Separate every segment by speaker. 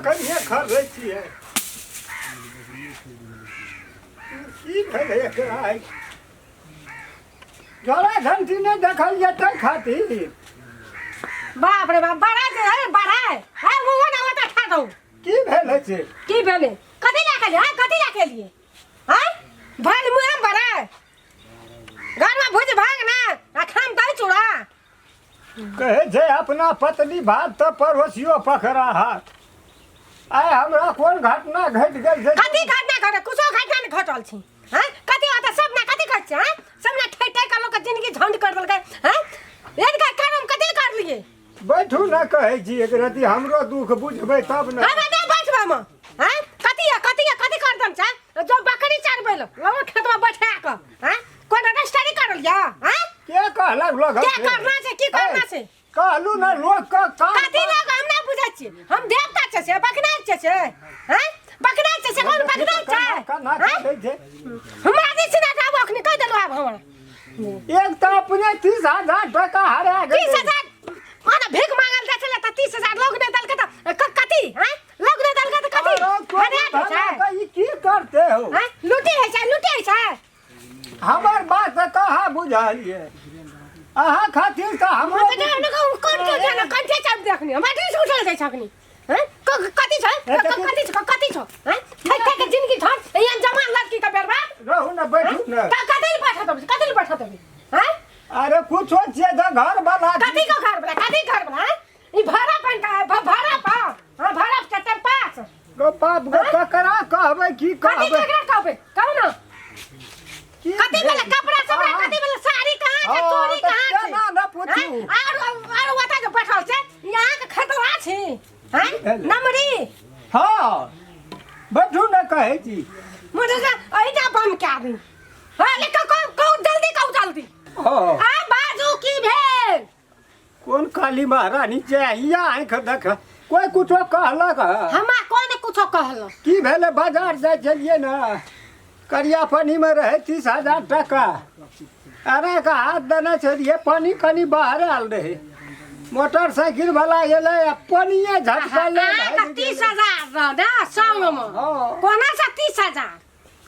Speaker 1: कनिए खर्रै छियै। की भेलै एकरा आइ? जरा घंटी नहि देखल जेतै खातिर।
Speaker 2: बाप रे बाप, बड़ा जे है, बड़ा है। है वो ना होता खा दो।
Speaker 1: की भेलै से?
Speaker 2: की भेलै? कथी लए के लिए? हाँ, कथी लए के लिए? हाँ, भल मुँह हम बड़ा है। घर में भुज भांग ना आ खाम दही चूड़ा।
Speaker 1: कहै छै अपना पत्नी भात तऽ पड़ोसियो पकड़ा हाथ। आइ हमरा कोन घटना घटि गेल छै?
Speaker 2: कथी घटना घटल? कुछो घटना नहि घटल छै। हाँ, कथी होता सब ना कथी घट छै? हाँ, सब ना ठै ठै के लोक के जिंदगी झंड कर देलकै। हाँ, एनका काम कथी कर लिए?
Speaker 1: बैठू ने, कहै छी एक रति हमरो दुख बुझबै तब ने।
Speaker 2: हमरा नहि बैठबै हम। हाँ, कथी है, कथी है, कथी कर दम छै? जो बकरी चरबै लो लोग खेत में बैठा के। हाँ, कोन रजिस्ट्री करल या? हाँ,
Speaker 1: के कहलक लोग?
Speaker 2: के करना छै, की करना छै?
Speaker 1: कहलू ने लोग के काम।
Speaker 2: कथी लोग? हम नहि बुझै छियै। हम देवता छै से बकना छै से? हाँ, बकना छै से? कोन बकना छै?
Speaker 1: केना
Speaker 2: हाँ?
Speaker 1: चलै छै?
Speaker 2: हमरा जे छै ना, आब अखनी कहि देलहुँ। आब हमरा
Speaker 1: एक तऽ अपने 30,000 टका हरा गेलै।
Speaker 2: 30,000 ओना भीख मांगल जाइ छलै तऽ 30,000 लोग नहि देलकै तऽ कथी? हाँ, लोग नहि देलकै तऽ कथी?
Speaker 1: आरो कोन
Speaker 2: हरा जाइ
Speaker 1: भला
Speaker 2: छै।
Speaker 1: के ई की करते हो?
Speaker 2: हाँ, लुटी होइ छै, लुटी होइ छै।
Speaker 1: हमर बात तऽ कहाँ बुझलियै? अहाँ खातिर तऽ हमरो
Speaker 2: तऽ नहि, नहि, कोन के जाना कंठे चाप देखनी हमरा दिस उठल जाइ छै अखनी। हैं, कथी छै?
Speaker 1: ए, देखी।
Speaker 2: कथी छै, कथी छौ? हैं, ठक ठक के जिंदगी छौ एहन जवान लड़की के बर्बाद।
Speaker 1: रहू ने, बैठू ने।
Speaker 2: कथी ले बैठा देबी? कथी ले बैठा देबी? हैं?
Speaker 1: अरे कुछो छियै तऽ घर वाला।
Speaker 2: कथी के घर वाला? कथी घर वाला? हैं, ई भाड़ा पेन का भाड़ा पा। हां, भाड़ा पे चार पाँच।
Speaker 1: गो बाप गो, ककरा कहबै, की
Speaker 2: कथी?
Speaker 1: कहबै?
Speaker 2: केकरा कहबै? कहू ना।
Speaker 1: की
Speaker 2: कथी
Speaker 1: भेल?
Speaker 2: वाला कपड़ा सब?
Speaker 1: अहाँ-
Speaker 2: कथी वाला साड़ी कहाँ छै?
Speaker 1: हाँ,
Speaker 2: चोरी
Speaker 1: तऽ
Speaker 2: कहाँ छै?
Speaker 1: केना ने पूछू?
Speaker 2: हैं? आर आर ओतऽ जे बैठल छै, यहाँ के खतरा छै। हैं,
Speaker 1: भेलै?
Speaker 2: नमरी।
Speaker 1: हँ, बैठू ने, कहै छी।
Speaker 2: मुझे से एहिटा बम के आदमी। हाँ, ले कहू, कहू जल्दी, कहू जल्दी।
Speaker 1: हँ।
Speaker 2: आ बाजू, की भेल?
Speaker 1: कोन काली महारानी छै हिया आँखि देख, कोइ कुछो कहलक हँ?
Speaker 2: हमरा कोई ने कुछो कहलक।
Speaker 1: की भेलै, बाजार जाइ छलियै ने, करिया पानीमे रहै 30,000 टका। अरे के हाथ देने छलियै, पानी कनि बाहर आयल रहै, मोटरसाइकिल वाला एलै आ पानिये झटकलै।
Speaker 2: अहाँके 30,000 रह ने संगमे?
Speaker 1: हँ।
Speaker 2: कोना से 30,000?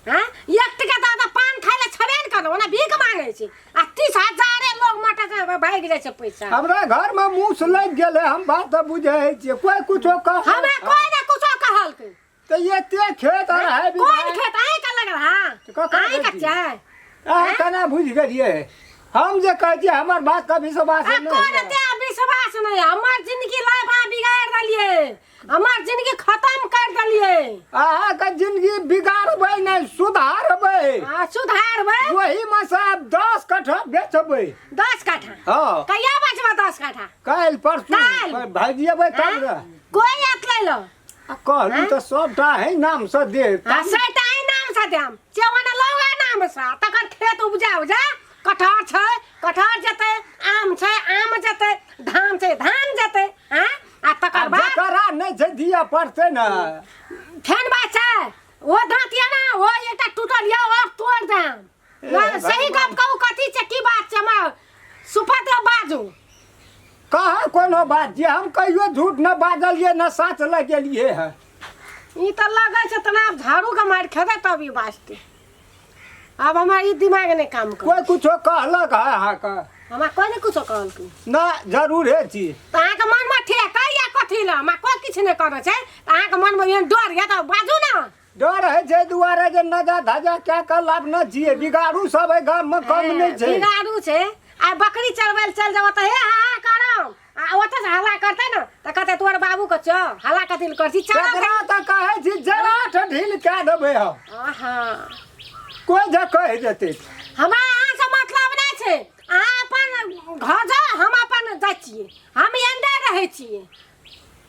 Speaker 2: हाँ, एक टका तऽ पान खाइ लए छबे ने करल, ओना भीख मांगै छै आ 30,000 लोग मोटर से भागि जाइ छै पैसा।
Speaker 1: हमरा घरमे मूस लागि गेलै, हम बात तऽ बुझै छियै। कोइ कुछो कह।
Speaker 2: हमरा कोई ने कुछो कहलकै।
Speaker 1: तऽ एते खेत अढ़ाई
Speaker 2: कोन
Speaker 1: बीघा
Speaker 2: खेत अहीं के लगल? हाँ।
Speaker 1: ककर
Speaker 2: अहीं के
Speaker 1: खेती?
Speaker 2: छै।
Speaker 1: अहाँ केना बुझि गेलियै? हम जे कहै छियै, हमर बात के विश्वास
Speaker 2: आ
Speaker 1: नहि
Speaker 2: कोन
Speaker 1: होइए।
Speaker 2: एते विश्वास नहि? हमर जिंदगी लाइफ अहाँ बिगाड़ देलियै, हमर जिंदगी खत्म कर देलियै।
Speaker 1: अहाँके जिंदगी बिगाड़बै नहि, सुधारबै।
Speaker 2: आ सुधारबै।
Speaker 1: ओही मे से आब 10 कट्ठा बेचबै।
Speaker 2: 10 कट्ठा?
Speaker 1: हँ।
Speaker 2: कहिया बेचबै 10 कट्ठा?
Speaker 1: काल्हि परसू।
Speaker 2: काल्हि?
Speaker 1: भागिएबै तब ने।
Speaker 2: कोई आत ले लो।
Speaker 1: आ कहलू तऽ सबटा है नाम से दे।
Speaker 2: आ सैटा ही नाम से देम चेवन लौगा नाम से, तकर खेत उपजा उपजा कटहर छै, कटहर जेतै, आम छै, आम जेतै, धान छै, धान जेतै। हैं, आ तकर बाद
Speaker 1: जकरा नहि छै दिअ पड़तै ने।
Speaker 2: फेन बात छै, ओ दाँत यऽ ने, ओ एकटा टूटल यऽ और तोड़ देम।
Speaker 1: ए,
Speaker 2: ना, सही
Speaker 1: भगवान।
Speaker 2: गप कहू, कथी छै, की बात छै? हमरा सुपत बाजू।
Speaker 1: कहाँ कोनो बात जे हम कहियो झूठ न बाजलियै न साँच लगेलियै है।
Speaker 2: ई तऽ लगै छै तना आब झाड़ू के मारि खेतै तब ई बाजतै। आब हमरा ई दिमाग नहि काम कर।
Speaker 1: कोइ कुछो कहलक है अहाँके?
Speaker 2: हमरा कोइ नहि कुछो कहलकै।
Speaker 1: ना, जरूरे छी।
Speaker 2: तऽ अहाँके मनमे ठेकै या कथी लए? हमरा कोइ किछु नहि करै छै तऽ अहाँके मनमे एहन डर यऽ तऽ बाजू ने।
Speaker 1: डर होइ छै दुआरे जे नजा धजा कए कऽ लाभ न छियै, बिगाड़ू सब एहि गाममे कम नहि छै।
Speaker 2: बिगाड़ू छै। आइ बकरी चरबै लए चलि जेबऽ तऽ हे हा हा करम, आ ओतऽ से हल्ला करतै ने तऽ कहतै तोहर बाबू के चौ हल्ला कथी लए करै छी, चल।
Speaker 1: तकरा तऽ कहै छी जराठ ढील कए देबै हम।
Speaker 2: आहा।
Speaker 1: कोइ जे कहि देतै।
Speaker 2: हमरा अहाँसँ मतलब नहि छै। अहाँ अपन घर जाउ, हम अपन जाइ छियै, हम एंडे रहै छियै।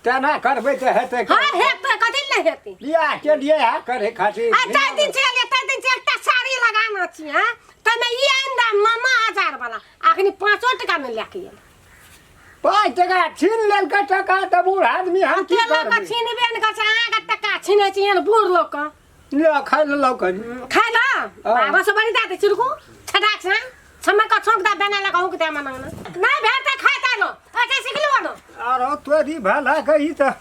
Speaker 1: तेना करबै तऽ हेतै?
Speaker 2: हाँ, हेतै, कथी लए नहि हेतै?
Speaker 1: बियाह के लिए है करे खातिर।
Speaker 2: आ जाहि दिन से एलियै ताहि दिन से एकटा साड़ी लगाना छी। हैं, ताहिमे ई आनि दाम 9,000 वाला, अखनी 5 टका नहि लए के एल।
Speaker 1: 5 टका छीन लेलकै टका तऽ बूढ़ आदमी हम की
Speaker 2: ते लोक
Speaker 1: करबै?
Speaker 2: छीनबे ने करै छै, अहाँके टका छीनै छी एहन बूढ़ लोकके।
Speaker 1: ले खाइ लेलहुँ कनि।
Speaker 2: खाइ ल।
Speaker 1: हाँ।
Speaker 2: बारह सौ बड़ी दे दे चिड़कू छटाक से समय का छोंक दे बना लगा हुक दे मना ना नहीं भेट त खाइ ता लो अच्छा सिखलो न।
Speaker 1: आरो तोरी भला कही तऽ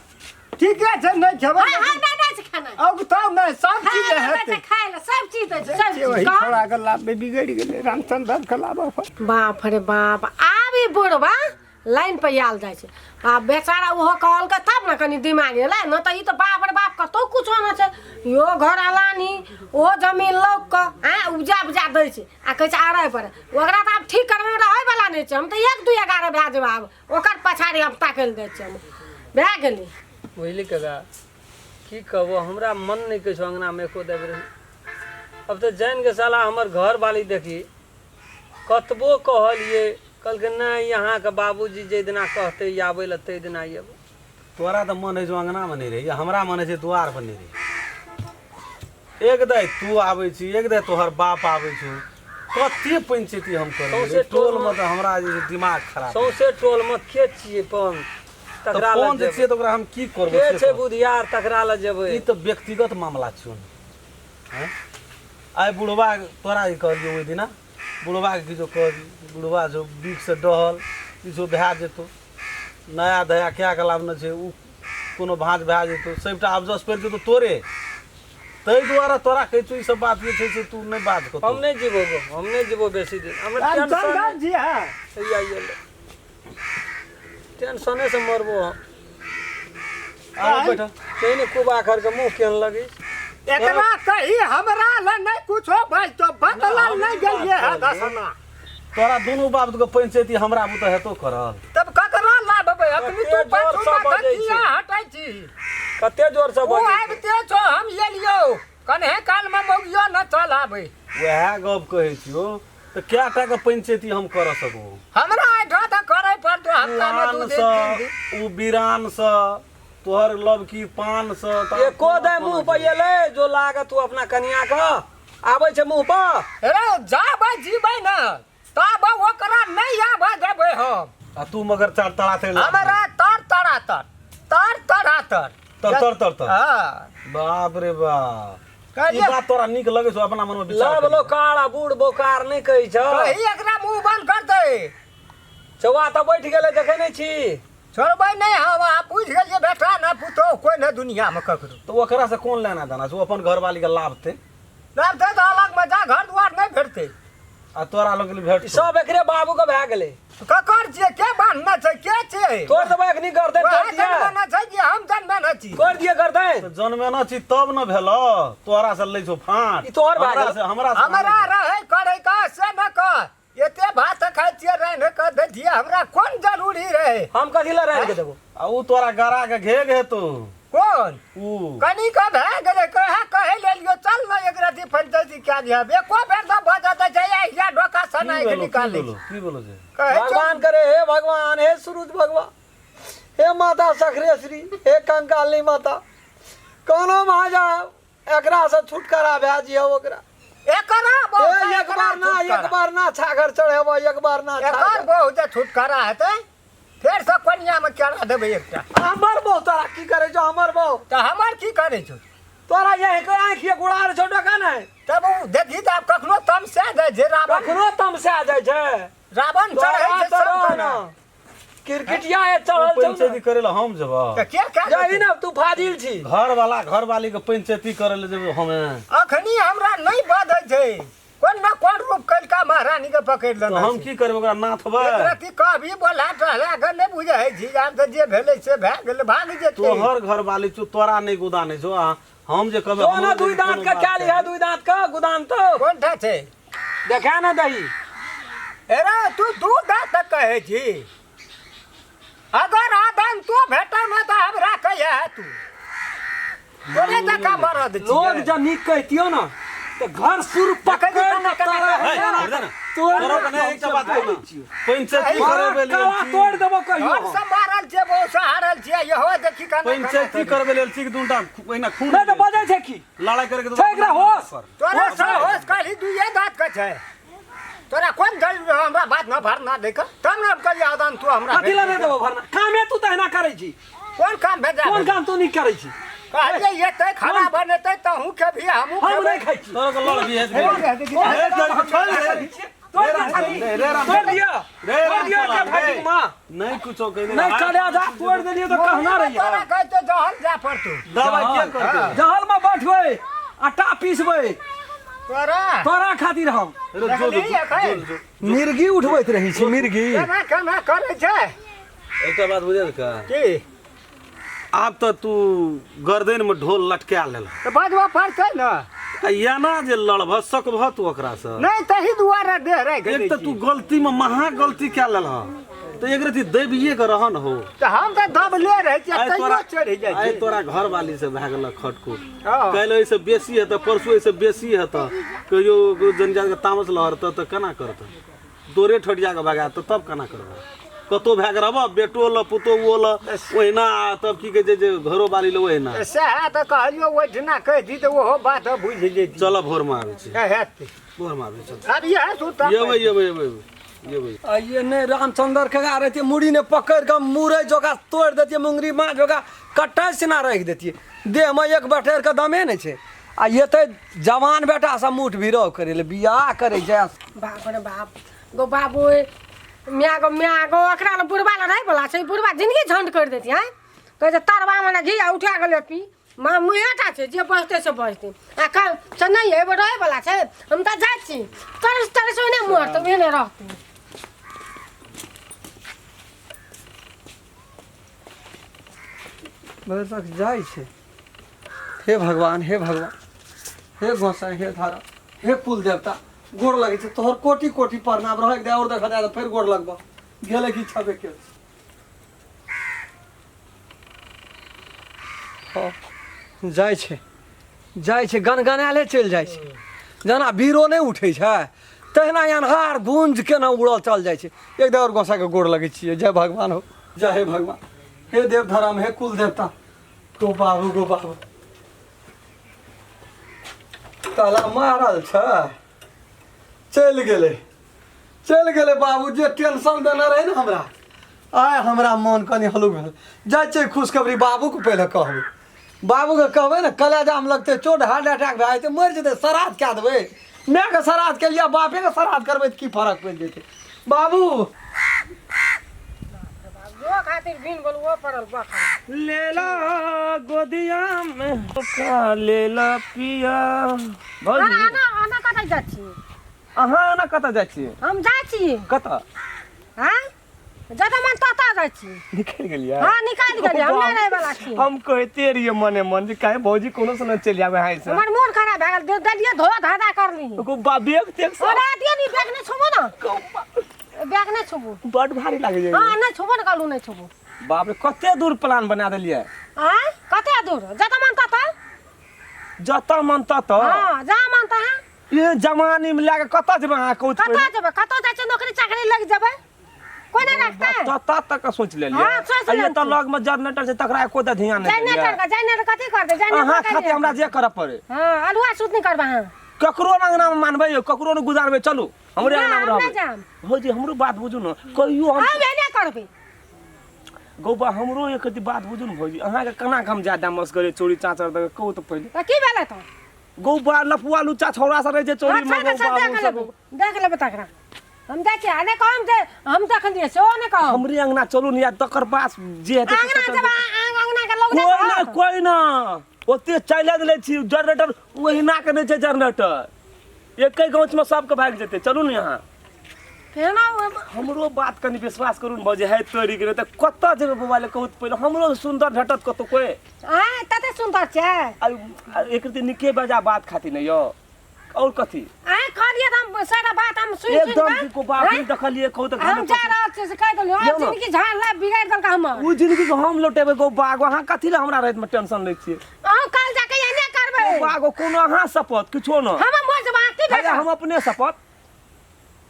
Speaker 1: ठीके छै नहि खेबै
Speaker 2: हाँ हाँ नहि नहि छै खेनाइ
Speaker 1: औगतौ नहि सब
Speaker 2: खाय
Speaker 1: चीज
Speaker 2: लए दै
Speaker 1: हेतै
Speaker 2: छै खाय लए सब चीज दै छै सब
Speaker 1: ओही
Speaker 2: चीज कह।
Speaker 1: छोड़ा के लाभ बिगड़ि गेलै रामचंद्र के लाभ
Speaker 2: बाप रे बाप आब ई बुढ़बा लाइन पर आयल जाइ छै आ बेचारा ओहो कहलकै तब ने कनि दिमाग एलै ने तऽ ई तऽ बाप रे बाप कतहु कुछो नहि छै इहो घर अलानी ओहो जमीन लौक कऽ आँय उपजा उपजा दै छै आ कहै छै आड़ै पर ओकरा तऽ आब ठीक करबै रहैवला नहि छै हम तऽ 1 2 11 भए जेबै आब ओकर पछाड़ी हम ताकै लए जाइ छियै हम भए गेलै।
Speaker 3: बुझली काका की कहबो हमरा मन नहि कहै छौ अङ्गनामे एको देब रही अब तऽ जानि कऽ साला हमर घरवाली देखी कतबो कहलियै कहलकै नहि अहाँके बाबूजी जाहि दिना कहतै आबै लए ताहि दिना अयबै।
Speaker 4: तोरा तऽ मन होइ छौ अङ्गनामे नहि रही हमरा मन होइ छै दुआरपर नहि रही। एक दाइ तू आबै छी एक दाइ तोहर बाप आबै छौ कते पंचायती हम करबै
Speaker 3: सौंसे
Speaker 4: टोलमे तऽ हमरा जे छै दिमाग खराब
Speaker 3: सौंसे टोलमे के छियै पन
Speaker 4: तऽ
Speaker 3: तकरा
Speaker 4: कोन
Speaker 3: लग
Speaker 4: जे
Speaker 3: जेबै
Speaker 4: छियै तऽ ओकरा हम की करबै
Speaker 3: के
Speaker 4: से
Speaker 3: छै
Speaker 4: कहू।
Speaker 3: बुधियार तकरा लग जेबै।
Speaker 4: ई तऽ व्यक्तिगत मामला छियौ ने आँय? आइ बुढ़बा तोरा जे कहलियौ ओहि दिना बुढ़बाके किछो कहबी बुढ़बा छौ बीखसँ डहल किछो भए जेतौ नया धया कए कऽ लाबने छै ओ कोनो भाँज भए जेतौ सबटा अफजस पड़ि जेतौ तोरे ताहि दुआरे तोरा कहै छौ ई सब बात जे छै से तू नहि बाज कतौ।
Speaker 3: हम नहि जीबो गो हम नहि जीबो बेसी दिन हमरा टेंशन
Speaker 1: जी हाँ
Speaker 3: हैया गेलै टेंशने से मरबो हम।
Speaker 4: आब बैठ
Speaker 3: छै ने कुबा खर के मुँह केहन लगै
Speaker 1: एकरा कही हमरा ल नहि कुछो बाजतो बदलल नहि गेलियै है दसना
Speaker 4: तोरा दुनू बाप के पंचायती हमरा बुते हेतो करल
Speaker 1: तब ककरा लाबबै अखनी तू
Speaker 3: कते जोर
Speaker 1: पाछू
Speaker 3: सँ
Speaker 1: मे
Speaker 3: बजै
Speaker 1: किया
Speaker 3: छी।
Speaker 1: हटै छी
Speaker 3: कते जोर से
Speaker 1: ओ
Speaker 3: बजै छै।
Speaker 1: आबिते छौ हम एलियौ कन्हे काल मे मौगियो न चल आबै
Speaker 4: वएह गप कहै छियौ तऽ कए टा के पंचायती हम करऽ सकबो
Speaker 1: हमरा एहिठाम तऽ करै पड़तौ हफ्ता मे 2 दिन 3 दिन
Speaker 4: उ बीरान सँ तोहर लबकी पान सँ
Speaker 3: एको दे मुँह पर एलै जो लागत तू अपना कनिया के आबै छै मुँह पर
Speaker 1: रे जाबै जीबै न तब ओकरा नहि आबऽ देबै हम
Speaker 4: आ तू मगर चार तड़ा तर
Speaker 1: हमरा तर तड़ा तर तर तड़ा तर
Speaker 4: तर तर तर तर
Speaker 1: हाँ
Speaker 4: बाप रे बाप ई
Speaker 1: कहलियै
Speaker 4: बात तोरा नीक लगै छौ अपना मन में विचार
Speaker 3: लव
Speaker 4: करी।
Speaker 3: लोकार आ बूढ़ बोकार नहि कहै छौ
Speaker 1: कही एकरा मुँह बंद कर दे
Speaker 3: चौआ तऽ बैठ गेलै देखै नहि छी
Speaker 1: छोड़बै नहि हम अहाँ बुझि गेलियै बेटा न पुतोहु कोइ नहि दुनियामे ककरो
Speaker 4: तऽ ओकरा से कोन लेना देना छै ओ अपन घरवाली के लाभते
Speaker 1: लाभते तऽ अलगमे जा घर दुआर नहि भेटतै
Speaker 4: आ तोरा लोग भेट
Speaker 3: ई सब एकरे बाबू के भए गेलै
Speaker 1: ककर छियै के बान्हने छै के छियै
Speaker 3: तोड़ देबै एखनी गर्दन
Speaker 1: वएह
Speaker 3: तोड़ दिए
Speaker 1: जनमेने छै कि हम जनमेने छी
Speaker 3: तोड़ दिए गर्दन
Speaker 4: तऽ जनमेना छी तब न भेलो तोरा से लै छौ फाँट
Speaker 3: ई तोहर भए
Speaker 4: हमरा
Speaker 3: गेल।
Speaker 4: से हमरा से
Speaker 1: हमरा रहै करै का से न कह एते भात खाइ छियै रान्हि कऽ दै छियै हमरा कोन जरूरी रहै
Speaker 3: हम कथी लए रान्हि के देबो
Speaker 4: आ उ तोरा गरा के घेघ हेतौ
Speaker 1: कोन
Speaker 4: उ
Speaker 1: कनी के भए गेलै कहे कहे लेलियो चल न एक रति पंचायती कए दिहब एको बेर न भऽ जेतै छै या डोका
Speaker 4: की
Speaker 1: सनाइ के
Speaker 4: भेलो की
Speaker 1: निकालै
Speaker 4: भेलो की भेलो छै
Speaker 1: कहै छौ
Speaker 3: भगवान करे हे भगवान हे सूरज भगवान हे माता सखरेश्वरी हे कंकाली माता कोनो महाजा एकरा से छुटकारा भए जियो ओकरा
Speaker 1: एकरा बहुत
Speaker 3: ए, एक बार ना एक बार ना छागर चढ़ेबो एक बार ना
Speaker 1: एकर
Speaker 3: छागर
Speaker 1: बहुत छुटकारा हेतै फेर से कोनिया में केरा देबै एकटा
Speaker 3: हमर बहु तोरा की करै छौ हमर बहु
Speaker 1: तऽ हमर की करै छौ
Speaker 3: तोरा यही के आँखि गुड़ार छौ डका नहि
Speaker 1: तब ओ देखी तऽ आब कखनो तमसा जाइ छै रावण
Speaker 3: कखनो तमसा जाइ छै
Speaker 1: रावण चढ़ै छै
Speaker 3: तोरा
Speaker 1: सब
Speaker 3: ना
Speaker 1: कोना
Speaker 3: क्रिकेटिया ए चढ़ल छौ
Speaker 4: पंचायती करे ला हम जेबो
Speaker 1: तऽ के कए
Speaker 3: जाही ना तू फाजिल छी
Speaker 4: घर वाला घर वाली के पंचायती करे ले जेबो हमे
Speaker 1: अखनी हमरा नहि बधै छै कोन न कोन रूप कलिका महारानी के पकड़ि
Speaker 4: तऽ
Speaker 1: लेने
Speaker 4: हम
Speaker 1: छै।
Speaker 4: की करबै ओकरा नाथबै
Speaker 1: एक रति कहबी बोला टहला के नहि बुझै छी आब तऽ जे भेलै से भए गेलै भाग जेतै
Speaker 4: तोहर घर वाली छौ तोरा नहि गुदानै छौ आ हम जे कहबै
Speaker 3: तो ना
Speaker 4: हमरो
Speaker 3: दुई
Speaker 4: जे
Speaker 3: दांत
Speaker 4: कोनो
Speaker 3: के
Speaker 4: बात
Speaker 3: क्या
Speaker 4: छै।
Speaker 3: लिहा दुई दांत के गुदान तो
Speaker 1: कोन ठा छै
Speaker 3: देखा ना दही
Speaker 1: एरा तू दू दाँत तक कहै छी अगर आदन तू भेटल ने तऽ हमरा कहिया तू तोरे जकाँ मरद छियै।
Speaker 3: लोग जब नीक कहतियो ना तो घर सुर पकड़
Speaker 1: देखै छी
Speaker 3: के
Speaker 1: केना
Speaker 3: तोरा
Speaker 4: हे,
Speaker 3: केना
Speaker 4: छोड़ दे ना।
Speaker 3: तोड़
Speaker 4: तोरा कने एकटा बात कहू ना। पंचायती
Speaker 3: तोरा
Speaker 4: करबै लेल
Speaker 3: कला
Speaker 4: छी
Speaker 3: तोड़ देबो कहियो
Speaker 1: घर से मारल छियै बहुत से हारल छियै इहो देखी केना केना
Speaker 4: पंचायती करबै लेल छी कि दूटा ओहिना खून
Speaker 3: नहीं तो बजै छै की
Speaker 4: लड़ाई करे के
Speaker 3: छै एकरा होश
Speaker 1: तोरा से होश खाली दुइये दाँत के छै तोरा कोन जरूरी रहो हमरा बात न भरना दे के तब ने कहिया आदान तू हमरा
Speaker 3: कथी लए नहि देबो भरना कामे तू तहिना करै छी
Speaker 1: कोन काम भेजा
Speaker 3: कोन काम तू नीक करै छी
Speaker 1: कहलियै एतै खाना बनेतै तहूँ खेबही हमहूँ
Speaker 3: हम
Speaker 1: खेबै
Speaker 3: नहि खाइ छी
Speaker 4: तोरा के लड़ भी है
Speaker 1: हे,
Speaker 4: हे, छोड़ दे।
Speaker 5: तोड़ दिया छाती
Speaker 4: रे, रे, राम
Speaker 5: तोड़ दिया
Speaker 4: रे,
Speaker 5: तोड़
Speaker 4: राम
Speaker 5: दिया
Speaker 4: चला,
Speaker 5: के भाई
Speaker 4: रे।
Speaker 5: माँ
Speaker 4: नहीं कुछो कहने
Speaker 5: नहीं कलेजा तोड़ देलिए तो कहना रही
Speaker 1: तोरा कहते जहल जा पड़तू
Speaker 4: दवा के करते
Speaker 5: जहल में बैठबै आटा पीसबै
Speaker 1: तोरा
Speaker 5: तोरा खातिर हम
Speaker 4: रे जो
Speaker 1: देखली एखन?
Speaker 4: जो
Speaker 5: मिर्गी उठबैत रही छी मिर्गी
Speaker 1: केना केना करै छै
Speaker 4: एकटा बात बुझल का
Speaker 1: की
Speaker 4: आब तऽ तू गर्दन में ढोल लटका लेल
Speaker 1: तऽ बजबऽ पड़तै ने
Speaker 4: आ एना जे लड़बह सकबह तू ओकरासँ
Speaker 1: नहि तही दुआरे देह राखि
Speaker 4: एक
Speaker 1: दै
Speaker 4: तऽ तू
Speaker 1: छी।
Speaker 4: गलती में महा गलती कए लेलह तऽ एक रति दबिए के रहन हो
Speaker 1: तऽ हम तऽ दबले रहै छियै
Speaker 4: आइ
Speaker 1: तैयो
Speaker 4: तोरा
Speaker 1: चढ़ि जाइ
Speaker 4: आइ
Speaker 1: छै
Speaker 4: तोरा घरवाली से भए गेल खटखुट
Speaker 1: हँ।
Speaker 4: काल्हि एहिसँ बेसी हेतऽ परसू एहिसँ बेसी हेतऽ कहियो जनजात के तामस लहरतऽ तऽ केना करतऽ तोरे ठोटिया के भगा तऽ तब केना करबह कतहु भए के रहबह बेटो लऽ पुतोहुओ लऽ ओहिना आ तब की कहै छै जे घरो बाली लऽ ओहिना
Speaker 1: सएह तऽ कहलियौ ओहिठिना कहि दी तऽ ओहो बात बुझि जेती
Speaker 4: चल भोरमे आबै छी
Speaker 1: हेतै
Speaker 4: भोरमे आबै छी
Speaker 1: आब इएह सुता
Speaker 4: एबै एबै एबै एबै
Speaker 5: आइए नहि रामचंद्र के रहतियै मुड़ी ने पकड़ि कऽ मुरै जोगा तोड़ि देतियै मुंगरी माँ जोगा कट्टा सिना राखि देतियै देहमे एक बटेर के दमे नहि छै आ एतै जवान बेटा सब मुठ भिरौ करै लए बियाह करै छै
Speaker 2: बाप रे बाप गो बाबू म्या गो म्या गो एकरा लए बुढ़बा लए रहै बला छै बुढ़बा जिंदगी झंड करि देती हैं कहै छै तरबामे ने घी आ उठा गेलै पी माँ मुँहेटा छै जे बजतै से बजतै आ कह से नहि एगो रहै बला छै हम तऽ जाइ छी तरस तरस ओहिने मरतै ओहिने रहतै
Speaker 5: भरिसक जाइ छै हे भगवान हे भगवान हे गोसाई हे धारा हे कुल देवता गोर लगै छै तोहर कोटि कोटि प्रणाम रहै दे और देखा दे फेर गोर लगबह गेलै कि छबे के हँ जाइ छै जाइ छै गनगनायले चलि जाइ छै जेना बीरो नहि उठै छै तहिना अन्हार गुंज केना उड़ल चल जाइ छै एक दे और गोसाईके गोर लगै छियै जय भगवान हो जय हे भगवान हे देव धर्म हे कुल देवता गो बाबू गो बाबू ताला मारल छै चलि गेलै चलि गेलै बाबू जे टेंशन देने रहै ने हमरा आइ हमरा मोन कनि हल्लुक भेल जाइ छियै खुशखबरी बाबूके पहिले कहबै बाबूके कहबै ने कलेजामे लगतै चोट हार्ट अटैक भए जेतै मरि जेतै श्राद्ध कए देबै मायके श्राद्ध केलियै बापेके श्राद्ध करबै तऽ की फरक पड़ि जेतै बाबू
Speaker 2: जो खातिर बिन बोलबो पड़ल बखरा
Speaker 3: लेला गोदिया में धोखा लेला पिया भौजी
Speaker 2: आना आना कतऽ जाइ छी
Speaker 3: अहाँ एना कतऽ जाइ छियै
Speaker 2: हम जाइ छी
Speaker 3: कतऽ
Speaker 2: आँय जतऽ मन ततऽ जाइ छी
Speaker 3: निकलि गेलियै
Speaker 2: हँ निकालि गेलियै हम नहि रहै वाला छी
Speaker 3: हम कहिते रहियै मने मन जे काहे भौजी कोनो से न चलि आबै अहाँ से
Speaker 2: हमर मोन खराब भए गेल देलियै धो धाधा करली
Speaker 3: एगो बा बैग तेग सब
Speaker 2: ओना दियौ नी बैग नहि छुबो ने बैग नहि छुबू
Speaker 3: बड भारी लागै छै
Speaker 2: हँ नहि छुबो ने कहलहुँ नहि छुबू
Speaker 3: बाप रे कते दूर प्लान बना देलियै
Speaker 2: आँय कते दूर जतऽ मन ततऽ
Speaker 3: जतऽ मन ततऽ
Speaker 2: हँ जहाँ मन तहाँ
Speaker 3: ये जमानी में लए के कतऽ जेबै अहाँ कहू तऽ
Speaker 2: कतऽ जेबै कतऽ जाइ छै नौकरी चाकरी लग जेबै कोई नहि रखतै
Speaker 3: ततऽ तक सोच लेलियै
Speaker 2: हाँ, सोचि
Speaker 3: आ ये
Speaker 2: लेने
Speaker 3: तऽ
Speaker 2: छी।
Speaker 3: लग में जनरेटर छै तकरा एको टा ध्यान नहि
Speaker 2: जनरेटर
Speaker 3: देलियै
Speaker 2: के जनरेटर कथी करतै जनरेटर
Speaker 3: अहाँ
Speaker 2: के
Speaker 3: खातिर हमरा जे करऽ पड़े
Speaker 2: हँ अलुआ सूत नहि करबै अहाँ
Speaker 3: ककरो ने अंगना में मानबै यौ ककरो ने गुजारबै चलू हमरे
Speaker 2: ना,
Speaker 3: अंगना में
Speaker 2: हम नहि
Speaker 3: रहबै
Speaker 2: जायब।
Speaker 3: भौजी हमरो बात बुझू ने कहियो हम
Speaker 2: हम एने करबै
Speaker 3: गौबा हमरो एक रति बात बुझू ने भौजी अहाँके केना के हम जादा मस्करे चोरी चाचर देबै कहू तऽ पहिले
Speaker 2: तऽ की भेलै तऽ
Speaker 3: गौबा लफुआ लुच्चा छौड़ा सब रहै छै चोरी
Speaker 2: अच्छा
Speaker 3: में
Speaker 2: अच्छा
Speaker 3: गौबा
Speaker 2: देख
Speaker 3: ओ सब
Speaker 2: लेबै देख लेबै तकरा हम जाइ छियै आ नहि कहम जे हम देखलियै सेहो नहि कहब
Speaker 3: हमरे अंगना चलू ने या तकर पास जे हेतै से
Speaker 2: अंगना
Speaker 3: चलबै।
Speaker 2: जब अंगना के लोग
Speaker 3: कोई
Speaker 2: नहि
Speaker 3: ना
Speaker 2: कहत।
Speaker 3: कोई ना ओते चैलेंज लै छी जनरेटर ओहिना के नहि छै जनरेटर एके गाँच में सबके भागि जेतै चलू ने यहाँ
Speaker 2: फेनो
Speaker 3: हमरो बात कनि विश्वास करू ने भौजी है तोरी गेलै तऽ कतऽ जेबै बौआ लए कहू तऽ पहिले हमरो सुन्दर भेटत कतौ कोइ
Speaker 2: आँय तते सुन्दर छै
Speaker 3: आ एक रति नीके बजा बात खातिर ने यौ और कथी
Speaker 2: आँय कहलियै तऽ हम सारा बात हम सुनि सुनि
Speaker 3: एकदम
Speaker 2: कऽ
Speaker 3: की को बाप नहीं देखलियै कहू तऽ
Speaker 2: हम जा रहल छियै से कहि देलियै
Speaker 3: यौ
Speaker 2: और
Speaker 3: ने।
Speaker 2: जिनगी झाड़ ला बिगाड़ि देलक हमर
Speaker 3: ओ जिंदगी के हम लौटेबै गो बागो अहाँ कथी लए हमरा राति में टेंशन लै छियै
Speaker 2: अहाँ काल्हि जाके एहने करबै
Speaker 3: बागो कोनो अहाँ शपथ किछो न
Speaker 2: हम मरि जेबै अहाँ की
Speaker 3: भैया
Speaker 2: भेटत
Speaker 3: हम अपने शपथ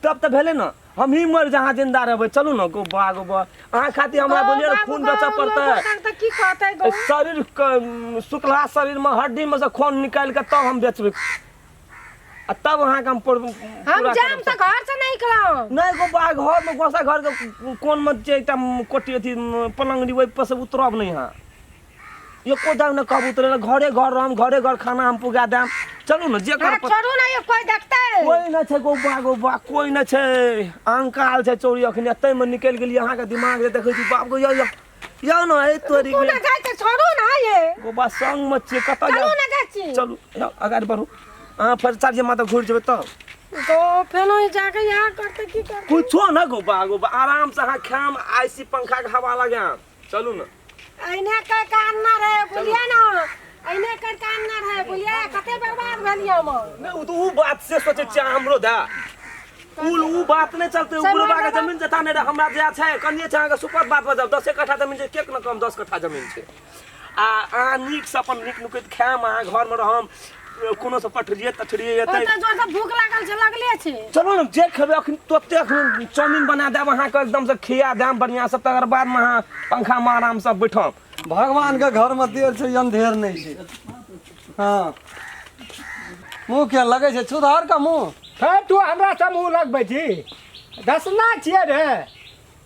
Speaker 3: तब तऽ भेलै ने हम ही मरि जहाँ जिंदा रहबै चलू ने गो बा गो बा अहाँ खातिर हमरा बोलिए ने खून बेचऽ पड़तै
Speaker 2: तऽ की कहतै गो
Speaker 3: शरीर के सुखला शरीर में हड्डी में से खून निकालि के तब हम बेचबै आ तब अहाँके हम
Speaker 2: हम
Speaker 3: पूरा
Speaker 2: जाम
Speaker 3: करब।
Speaker 2: तऽ घर से नहीं निकलम
Speaker 3: नहि गो बा घर में गोसा घर के कोन में छै एकटा कोठी अथी पलंगड़ी ओहि पर से उतरब नहि अहाँ एको दाम नहि कहब उतरे घरे घर रहम घरे घर खाना हम पुगा देम
Speaker 6: चलू ने जे
Speaker 2: हाँ
Speaker 6: कर
Speaker 2: छोड़ू ना ये कोई देखते
Speaker 6: कोई नहि छै गौबा गौबा कोई नहि छै अंकाल छै चोरी अखन एतै मे निकलि गेलियै अहाँके दिमाग जे देखै छी बाप गो यौ यौ यौ ने एहि तोरी
Speaker 2: रुकू ना जाइ छै छोड़ू ना ये
Speaker 6: गौबा संग मे छियै कतऽ
Speaker 2: चलू
Speaker 6: जाउ
Speaker 2: ना जाइ छी
Speaker 6: चलू यौ अगाड़ी बढ़ू अहाँ फेर चारिये माता घुरि जेबै तब
Speaker 2: तो फेनो ई जाके यहाँ करते की करते
Speaker 6: कुछो न गौबा गौबा आराम से अहाँ खाम आईसी पंखा के हवा लगाम चलू ने
Speaker 2: अइने के कान ना रहे बुझलियै ना अइने के कान ना रहे बुझलियै कते बर्बाद भेलियै हम
Speaker 6: नहि ओ तऽ ओ बात से सोचै छियै अहाँ हमरो दए उ बात नहि चलतै
Speaker 2: से
Speaker 6: बुढ़बा के
Speaker 2: मरबा-
Speaker 6: जमीन जथा नहि रहै हमरा जे छै कनिए छै अहाँके सुपर बात बजाब दसे कट्ठा जमीन छै के ने कम 10 कट्ठा जमीन छै आ अहाँ नीकसँ अपन नीक नुकैत खायब अहाँ घरमे रहम कोनो से पठरिए तठरिए एतै
Speaker 2: ओते जोर से भूख लागल छै लगले छै
Speaker 6: चलू ने जे खेबै अखन तोते अखन चाउमीन बना देब अहाँके एकदमसँ खिया देब बढ़िआँसँ तकर बादमे अहाँ पंखामे आरामसँ बैठब
Speaker 5: भगवान के घर में देर छै अंधेर नहीं छै। हाँ, मुँह के लगै छै छुधार का मुँह।
Speaker 1: फेर तू हमरा से मुँह लगबै छी? दसना छियै रे,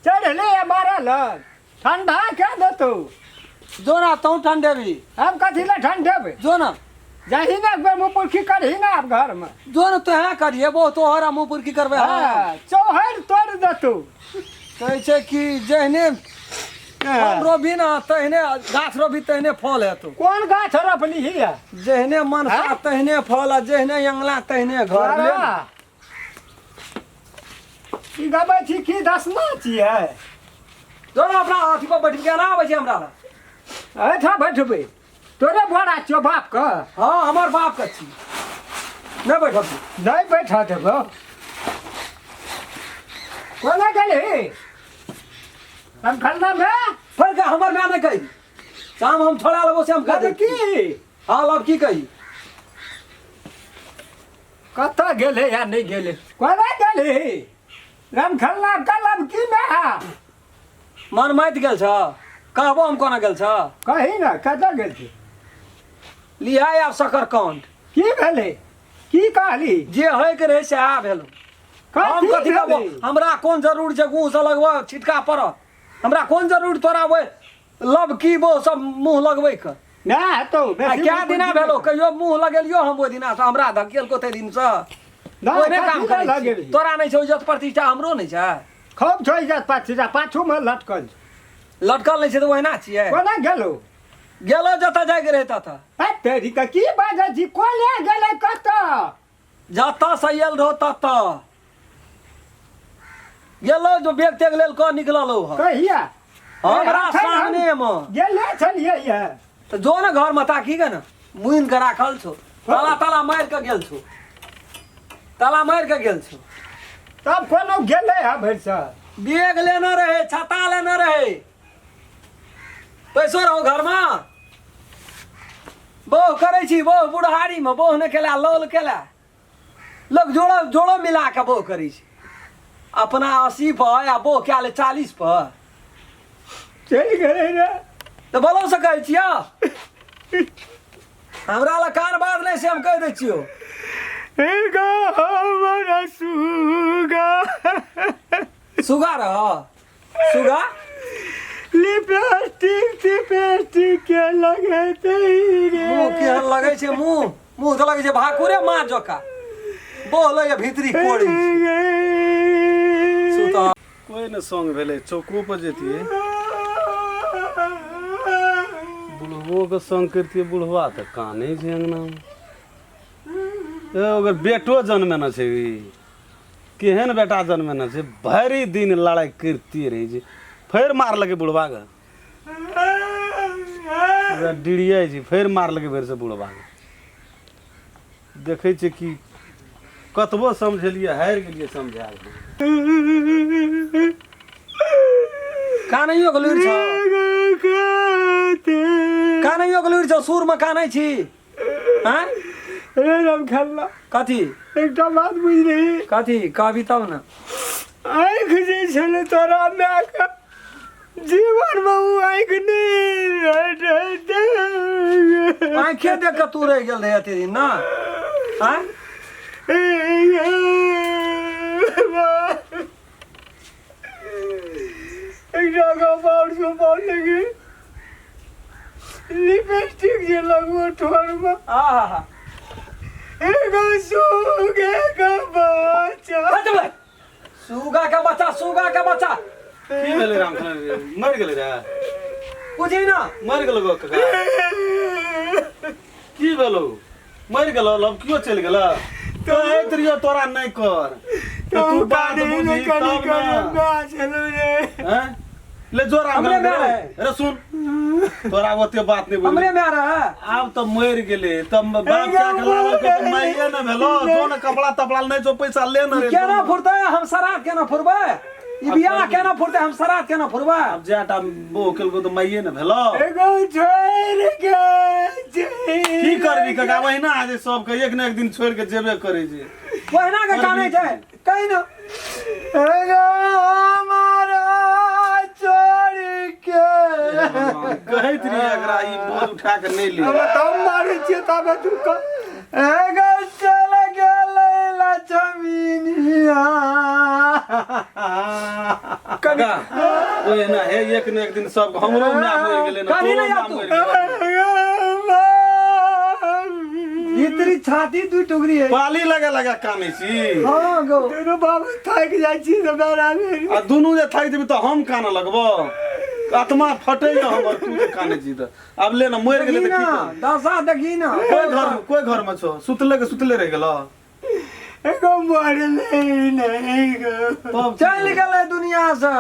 Speaker 1: चढ़ले या मारल लग ठंडा के देतौ।
Speaker 5: जो ना तू ठंडेबी।
Speaker 1: हम कथी ले ठंडेबै?
Speaker 5: जो ना
Speaker 1: जाही ना एक बेर मुँह पुरखी करही ना आब घर में।
Speaker 5: जो ना तोहे करिए वो तोहरा मुँह पुरखी करबै।
Speaker 1: हाँ, चौहर तोड़ देतौ।
Speaker 5: कहै छै कि जहने फल रोपी ना तहने गाछ रोपी तहने फल हेतौ।
Speaker 1: कोन गाछ रोपली है?
Speaker 5: जहने मनसा तहने फल आ जहने अंगला तहने घर। ले
Speaker 1: की गबै छी की दसना छियै?
Speaker 5: जो ना अपना अथी पर बैठ के ना आबै छै हमरा लग।
Speaker 1: एहिठाम बैठबै? तोरे बोरा छियौ बाप के।
Speaker 5: हाँ, हमर बाप के छी। नहि बैठब तू।
Speaker 1: नहि बैठऽ देबौ। कोना गेलही हम खलना में?
Speaker 5: फेर के हमर माय नहि कही शाम हम छोड़ा लेबो से हम कह
Speaker 1: अरे
Speaker 5: की
Speaker 1: की
Speaker 5: हाँ लब की कही
Speaker 1: कतऽ गेलै या नहि गेलै? कोना गेलही रामखलना कलम की में?
Speaker 5: मन माति गेल छ कहबो हम कोना गेल छ?
Speaker 1: कही ना कतऽ गेल छी?
Speaker 5: लिहा आब सकर कांड।
Speaker 1: की भेलै? की कहली?
Speaker 5: जे होय के रहे से आ भेलो। हम
Speaker 1: कथी
Speaker 5: कथी कहबो?
Speaker 1: भेलै?
Speaker 5: हमरा कोन जरूर छै गुह से लगबो छिटका पड़त? हमरा कोन जरूर तोरा ओहि लब की बो सब मुँह लगबै के?
Speaker 1: नहि हेतौ
Speaker 5: आ
Speaker 1: बेसी
Speaker 5: क्या
Speaker 1: मुँह
Speaker 5: दिना
Speaker 1: पुरखी
Speaker 5: भेलो
Speaker 1: नहि।
Speaker 5: कहियो मुँह लगेलियो हम ओहि दिना से? हमरा धकेलको ताहि दिन से
Speaker 1: नहि,
Speaker 5: ओहने काम
Speaker 1: कथी लए
Speaker 5: करै छी।
Speaker 1: लगेलही?
Speaker 5: तोरा नहि छौ इज्जत प्रतिष्ठा, हमरो नहि छै।
Speaker 1: खूब छौ इज्जत प्रतिष्ठा, पाछूमे लटकल छौ।
Speaker 5: लटकल नहि छै तऽ ओहिना छियै।
Speaker 1: कोना गेलौ?
Speaker 5: गेलो जतऽ जाइके रहै ततऽ।
Speaker 1: है तेरी के की बाजै छी? कोने गेलै कतऽ?
Speaker 5: जतऽ से आयल रहो ततऽ गेलो, जो बेग तेग लेल कऽ निकलल हो।
Speaker 1: कहिया?
Speaker 5: हमरा सामने मे
Speaker 1: गेले छलियै ये।
Speaker 5: तऽ जो ने घर में ताकी के ने मुइन के राखल छौ, ताला ताला मारि के गेल छौ, ताला मारि के गेल छौ।
Speaker 1: तब कोनो गेलै है भरिसँ?
Speaker 5: बेग लेने रहे, छाता लेने रहे, पैसो रहो घर में। बहु करै छी बहु बुढ़ारी में बहु ने केला लौल केला लोग जोड़ो जोड़ो मिला के बहु करै छै अपना 80 पर आ बहु कए ले 40 पर
Speaker 1: चलि गेलै रे।
Speaker 5: तऽ बोलो से कहै छियौ हमरा लग कान बात नहि से हम कहि दै छियौ।
Speaker 1: एगो हमर सुगा।
Speaker 5: सुगा रह सुगा
Speaker 1: लिपस्टिक टिपस्टिक के लगेतै रे।
Speaker 5: मुँह केहन लगै छै? मुँह मुँह तऽ लगै छै भाकुरे माछ जकाँ बोलै भीतरी कोड़ी सुत।
Speaker 4: कोइ ने संग भेलै चौको पर जैतियै, बुढ़बोके संग करितियै, बुढ़बा तऽ कानै छै अङ्गनामे। ए ओकर बेटो जनमेने छै ई। केहन बेटा जनमेने छै, भरि दिन लड़ाइ करिते रहै छै। फेर मारलकै बुढ़बाके, ओकरा डिरियाइ छै। फेर मारलकै भरिसँ बुढ़बाके। देखै छियै कि कतबो समझेलियै, हारि गेलियै समझायल।
Speaker 5: कानैयो के लुरि छौ? कानैयो के लुरि छौ? सुर में कानै छी? आँय
Speaker 1: रे राम खेलना।
Speaker 5: कथी?
Speaker 1: एकटा बात बुझली?
Speaker 5: कथी कहबी तब ने।
Speaker 1: आँखि जे छलै तोरा मायके जीवनमे ओ आँखि नहि।
Speaker 5: आँखे देख के तू रहि गेल रहे एते दिन ना? आँय
Speaker 1: एकटा गप आओर सुपाल लगी, लिपस्टिक जे लगबो ठोरमे
Speaker 5: आहा।
Speaker 1: एगो सुगे के बच्चा।
Speaker 5: हट सुगा के बच्चा, सुगा के बच्चा।
Speaker 4: की भेलै राम मरि गेलै रे?
Speaker 5: बुझी ना
Speaker 4: मरि गेलो गो काका? की भेलो, मरि गेलो? लबकियो चलि गेल? कहैत रहियो तोरा नहि कर, तऽ तू बात बुझी तब ने। हैं? ले जोर राम
Speaker 5: हमरे
Speaker 4: रे
Speaker 5: में है।
Speaker 4: रे सुन, तोरा ओते बात नहि बुझी।
Speaker 5: हमरे में आ रहा है।
Speaker 4: आब तऽ मरि गेलै तऽ बाप क्या के लावल के तऽ माइये ने भेलो। जो ने कपड़ा तपड़ा नहि जो पैसा ले ने रे।
Speaker 5: केना फुरतै हम सरात केना फुरबै? ई बियाह केना फुरतै हम सरात केना फुरबै?
Speaker 4: आब जाटा बोह केलको तऽ माइये ने भेलो।
Speaker 1: एगो छोड़ के
Speaker 4: की करबी काका, ओहिना आज सबके एक ने एक दिन छोड़ के जेबे करै छै।
Speaker 5: ओहिना के कानै छै कहीं ना।
Speaker 1: एगो हमारा छोड़ के
Speaker 4: कहैत रहियै एकरा ई बोझ उठा के नहि ले।
Speaker 1: अब तब मारै छियै तब तू कह। एगो चल गेलै लक्ष्मीनिया।
Speaker 4: काका ओहिना हे, एक ने एक दिन सब हमरो माय मरि गेलै ने,
Speaker 5: कहीं
Speaker 4: तोरो
Speaker 5: नहि
Speaker 4: माय
Speaker 5: आब तू।
Speaker 4: मरि गेलै।
Speaker 5: इतरी छाती दू टुकड़ी है।
Speaker 4: पाली लगा लगा कानै छी।
Speaker 5: हाँ गो
Speaker 1: दुनू बाबू थाकि जाइ छी तऽ बेरा बेरी।
Speaker 4: आ दुनू जे थाकि जेबी तऽ हम कानऽ लगबो, आत्मा फटैया हमर तू जे कानै छी तऽ। आब ले ने, मरि गेलै
Speaker 5: देखी
Speaker 4: तऽ
Speaker 5: ना
Speaker 4: की करबै?
Speaker 5: दशा देखी ना।
Speaker 4: कोइ घर, कोइ घर में छौ? सुतले के सुतले रहि गेलो।
Speaker 1: एगो मरलै नहि गो।
Speaker 4: तब
Speaker 5: चलि गेलै दुनिया से।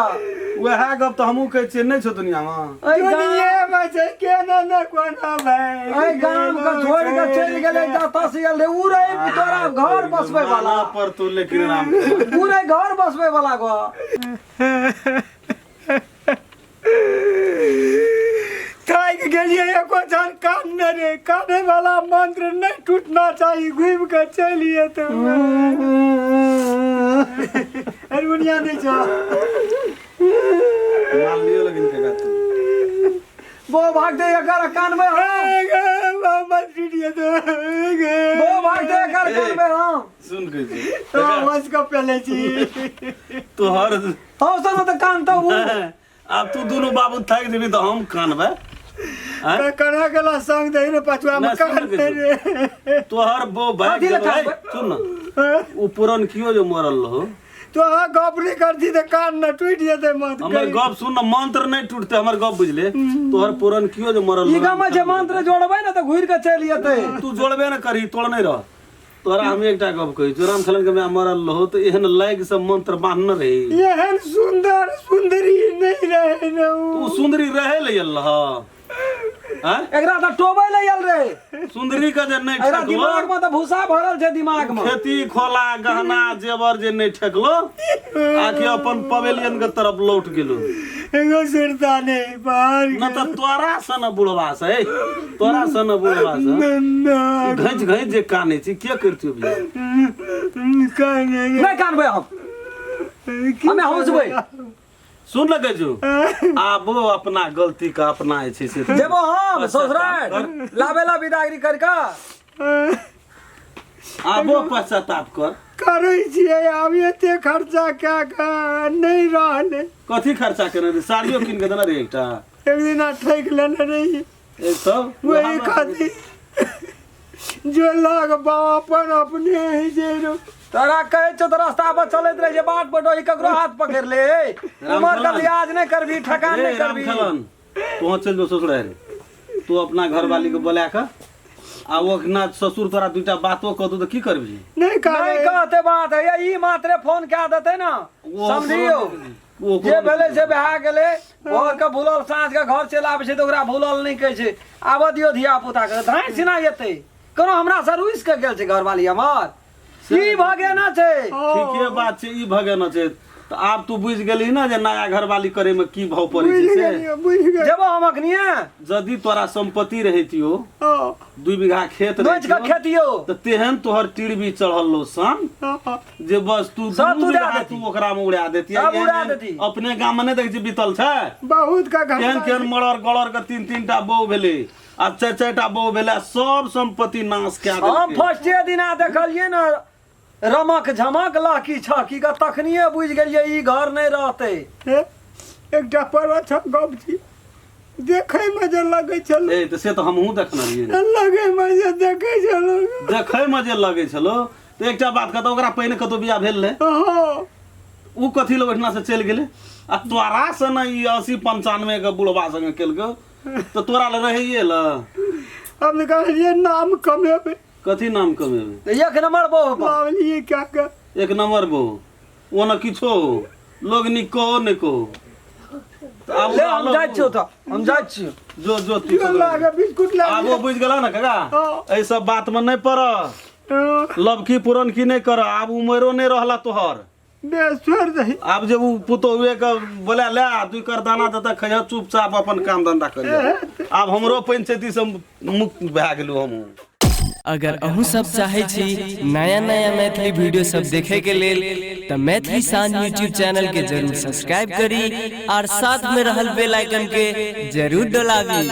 Speaker 4: वएह गप तऽ हमहूँ कहै छियै, नहि छौ दुनिया में।
Speaker 5: एहि गाम
Speaker 1: दुनियामे छै केना ने कोनो भाइ।
Speaker 5: एहि गाम के छोड़ि के चलि गेलै जतऽ से गेल रहे उ रहे तोरा घर बसबै वाला।
Speaker 4: माना पर तू लेकिन राम
Speaker 5: उ रहे घर बसबै वाला गो।
Speaker 1: थाकि गेलियै, एको क्षण कान नहि रे। काने वाला मंत्र नहि टूटना चाही, घुमि कऽ चलि तऽ हारमोनिया नहि छौ।
Speaker 4: मान लियो लेकिन काका तू
Speaker 5: बो भाग दे एकर कानबै हम।
Speaker 1: बाबा टूटि जेतौ।
Speaker 5: बो भाग दे एकर कानबै हम।
Speaker 4: सुन कहै छी
Speaker 1: हँस कऽ पेले छी।
Speaker 4: तोहर
Speaker 5: हम सब तऽ कानतौ उ।
Speaker 4: आब तू दुनू बाबू थाकि जेबी तऽ हम कानबै? आँय?
Speaker 1: कना गेला संग दही ने पछुआ मे
Speaker 4: नहि, सुन
Speaker 1: कान रे।
Speaker 4: तोहर बो भागि
Speaker 5: कथी लए
Speaker 4: गेलो।
Speaker 5: कानबै?
Speaker 4: सुन न, ओ पुरन कियो जे मरल रहो।
Speaker 1: तो अहाँ गप नहि करती तऽ कान न टूटि जेतै मत।
Speaker 4: हमर गप सुन न, मंत्र नहि टूटतै, हमर गप बुझले। तोहर पुरन कियो जे मरल
Speaker 5: ई
Speaker 4: रहो,
Speaker 5: गाम जे मंत्र जोड़बै ने तऽ घुरि के चलि जेतै।
Speaker 4: तू जोड़बे ने करही, तोड़ नहि रह। तोरा हम एकटा गप कहै छियौ, रामखेलन के माय मरल रहो तऽ एहन लाग से मंत्र बान्हने रही।
Speaker 1: एहन सुन्दर सुन्दरी नहि रहे ने उ।
Speaker 4: तू सुन्दरी रहे ले आयल रह? आँय?
Speaker 5: एकरा तऽ टोबै ले आयल रहे।
Speaker 4: सुन्दरी के जे नहि
Speaker 5: एकरा
Speaker 4: ठेकलो,
Speaker 5: दिमाग में तऽ भूसा भरल छै दिमाग में।
Speaker 4: खेती खोला गहना जेवर जे नहि ठेकलो, आखिर अपन पवेलियन के तरफ लौट गेलो।
Speaker 1: एगो सुरता नहि बाहर।
Speaker 4: न तऽ तोरा सन बुढ़वा से, ए, तोरा सन बुढ़वा से घैच घैच जे कानै छी, के करतियो बियाह?
Speaker 5: नहि कानबै हम, हमे हौसबै।
Speaker 4: सुन लगे जो आबो अपना गलती के अपना जे छै से
Speaker 5: जेबो हम ससुराल लाबेला विदागरी करके।
Speaker 4: आबो पश्चाताप कर।
Speaker 1: करै छियै आब, एते खर्चा कए कऽ नहि रहलै।
Speaker 4: कथी खर्चा केने रही? साड़ियो कीन के देने रही एकटा।
Speaker 1: एक दिना ठकि लेने रही।
Speaker 4: एक सब
Speaker 1: वही खातिर जो लाग बाप अपन अपने ही जे रो।
Speaker 5: तोरा कहै छौ तऽ रास्ता पर चलैत रहै छै बाट बटोही ककरो हाथ पकड़ि ले, उमर के लिहाज नहि करबी, ठकान नहि करबी।
Speaker 4: रामखेलन, तू चलि जो ससुराल, तू अपना घरवाली के बोला के आ ओ अपना ससुर तोरा दुईटा बातो कहतौ तऽ की करबी?
Speaker 1: नहि
Speaker 5: नहि
Speaker 1: करै।
Speaker 5: कहते बात है ई मात्रे फोन कए देतै ने। समझियौ
Speaker 4: ओ
Speaker 5: जे भेलै से भए गेलै। घर के भूलल साँझ के घर चलि आबै छै तऽ ओकरा भूलल नहि कहै छै। आबऽ दियौ धिया पुता के, धाँइ सिना एतै कोनो हमरा से रुसि के गेल छै घरवाली हमर, ई भगेना छै।
Speaker 4: ठीके बात छै, ई भगेना छै। तऽ आब तू बुझि गेलही ने जे नया घरवाली करे में की भाव पड़ै
Speaker 1: बुझि
Speaker 4: छै से।
Speaker 1: गेलियै, बुझि गेलियै।
Speaker 5: जेबो हम अखनिये।
Speaker 4: यदि तोरा संपत्ति रहितियो,
Speaker 1: हँ,
Speaker 4: 2 बीघा खेत
Speaker 5: नोचि के
Speaker 4: रहितियो,
Speaker 5: खेतियो
Speaker 4: तऽ तेहन तोहर टीरबी चढ़ल रहो सन
Speaker 1: हँ,
Speaker 4: जे बस तू
Speaker 5: सब
Speaker 4: दुनू
Speaker 5: तू उड़ा
Speaker 4: बीघा
Speaker 5: देती।
Speaker 4: तू ओकरा में उड़ा देती।
Speaker 5: सब उड़ा देती।
Speaker 4: अपने गाम में नहि देखै छी बीतल छै
Speaker 1: बहुत का
Speaker 4: केहन
Speaker 1: घाटा।
Speaker 4: केहन मरर गड़र के 3 3 टा बहू भेलै आ 4 4 टा बहू भेलै आ सब संपत्ति नाश कए
Speaker 5: हम
Speaker 4: देलकै।
Speaker 5: फर्स्टे दिना देखलियै ने रमक झमक लहकी छहकी के, तखनिये बुझि गेलियै ई घर नहि रहतै।
Speaker 1: हे, एकटा पर्वत छौ गप छी। देखै मे जे लगै छल।
Speaker 4: ए तऽ से तऽ हमहूँ देखने रहियै ने।
Speaker 1: लगै मे जे देखै छल।
Speaker 4: देखै मे जे लगै छलो तऽ एकटा बात कहतौ, ओकरा पहिने कतौ बियाह भेल रहै?
Speaker 1: हँ।
Speaker 4: ओ कथी लए ओहिठिना से चलि गेलै आ तोरा से ने ई 80-95 के बुढ़बा संगे केलकै तऽ तोरा लए रहैये लए?
Speaker 1: हम कहलियै नाम कमेबै।
Speaker 4: कथी नाम कमेबै?
Speaker 5: तऽ एक नंबर बहु
Speaker 1: बाबलियै क्या के
Speaker 4: एक नंबर बहु ओ ने किछो हो, लोग नीक कहो नहि कहो। तऽ आब
Speaker 5: ले हम जाइ छियौ, तऽ हम जाइ छियौ।
Speaker 4: जो जो तू
Speaker 1: जो
Speaker 4: सब
Speaker 1: लागे बिस्कुट
Speaker 4: आब
Speaker 1: लागे।
Speaker 4: ओ बुझि गेला ने काका?
Speaker 1: हँ।
Speaker 4: एहि सब बात मे नहि पड़, लबकी पुरनकी नहि कर, आब उमरो नहि रहला तोहर।
Speaker 1: बे छोड़ दही।
Speaker 4: आब जे ओ पुतोहुए के बोला ले आ दुई कर दाना देता खइह, चुपचाप अपन काम धंधा कर। आब हमरो पंचायती से मुक्त भए गेलहुँ हमहूँ।
Speaker 7: अगर अहूँ सब चाहै छी नया नया मैथिली वीडियो सब देखे के लेल तऽ मैथिली शान यूट्यूब चैनल के जरूर सब्सक्राइब करी और साथ में रहल बेल आइकन के जरूर डोलाबी।